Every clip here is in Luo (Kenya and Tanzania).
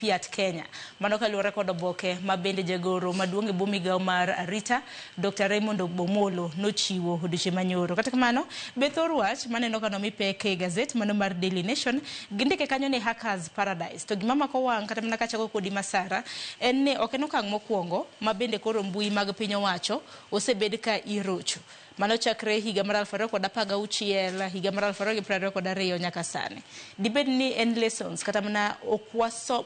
Fiat Kenya. Mano kaluwore kod oboke ma bende jagoro maduong' e bwo migawo mar arita Dr. Raymond Omolo nochiwo odiochieng' manyoro. Kata kamano, be thor wach maneno ka nomi pek e gazet mano mar Daily Nation gindike kanyo ni Hackers Paradise. To gima mako wang' kata mana kachako kodi Masara en ni ok en okang' mokwongo ma bende koro mbui mag piny owacho osebed ka irocho. Mano chakre higa mar 2016, higa mar 2022 nyaka sani. Dibed ni en lessons kata mana ok waso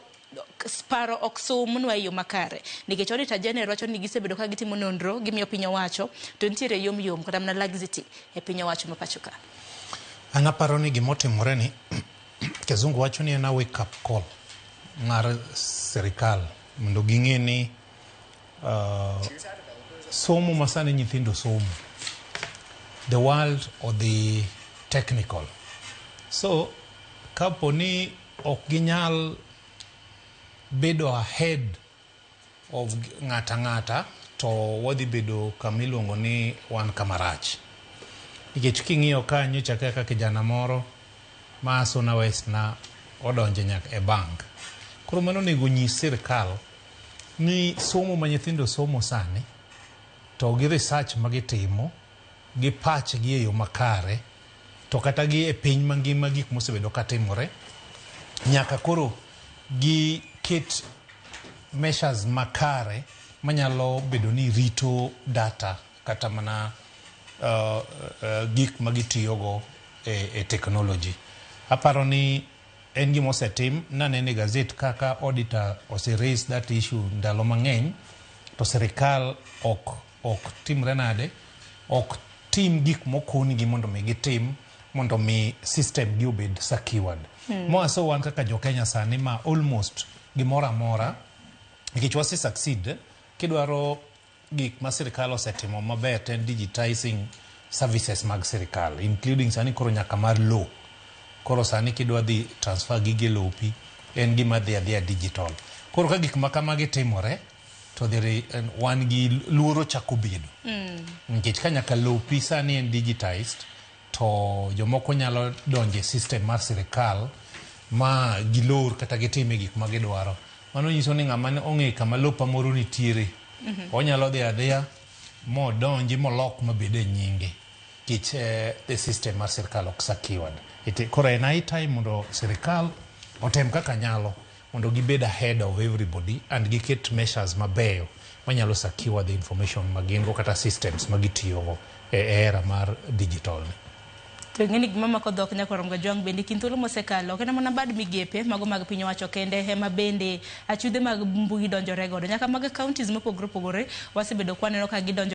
paro ok sumnwa e yo makare nikech Auditor General wacho ni gisebedo ka gitimo nonro gimiyo piny owacho to nitiere yom yom kata mana laxity e piny owacho ma pacho ka. An aparo ni gimotimore ni kizungu wacho ni en a wake up call mar sirikal mondo ging'e ni somo masani nyithindo somo the world odhi technical so kapo ni ok ginyal bedo ahead of ng'ata ng'ata to wadhi bedo kama iluongo ni wan kama rach nikech king'iyo ka nyocha kaka kijana moro ma Suna West na odonjo nyaka e bank koro mano onego nyis sirikal ni somo ma nyithindo somo sani to gi research ma gitimo gi pachgi e yo makare to kata gi e piny mangima gik mosebedo katimore nyaka koro giket measures makare manyalo bedo ni rito data kata mana gik ma gitiyogo e technology. Aparo ni en gima osetim naneno e gazet kaka auditor ose raise that issue ndalo mang'eny to sirikal ok timre nade ok tim gik mokon-gi mondo mi gitim mondo mi system gi obed secured. Moa so wan kaka jo Kenya sani ma almost gimoro amora nikech wase succeed kidwaro gik ma sirikal osetimo maber to en digitizing services mag sirikal including sani koro nyaka mar law koro sani kidwa dhi transfer gige lopi en gima dhi adhiya digital koro ka gik ma kamagi timore to there wan gi luoro chako bedo nikech ka nyaka lopi sani en digitized to jomoko nyalo donjo e system mar sirikal ma gilor kata gitime gik ma gidwaro mano nyiso ni ng'ama ong'e kama lopa moro nitiere onyalo dhi adhiya modonji molok mabed e nyinge nikech the system mar sirikal ok secured. Koro en high time mondo sirikal otem kaka nyalo mondo gibed ahead of everybody and giket measures mabeyo manyalo secure the information ma gin go kata systems ma gitiyogo e era mar digital ni. To ing'e ni gima mako dhok nyaka rom gajwang' bende kind thuolo mosekalo ok en mana bad migepe mago mag piny owacho kende ema bende achudhe mag mbui donjore godo nyaka mag counties mopogore opogore wasebedo kwaneno ka gidonjo.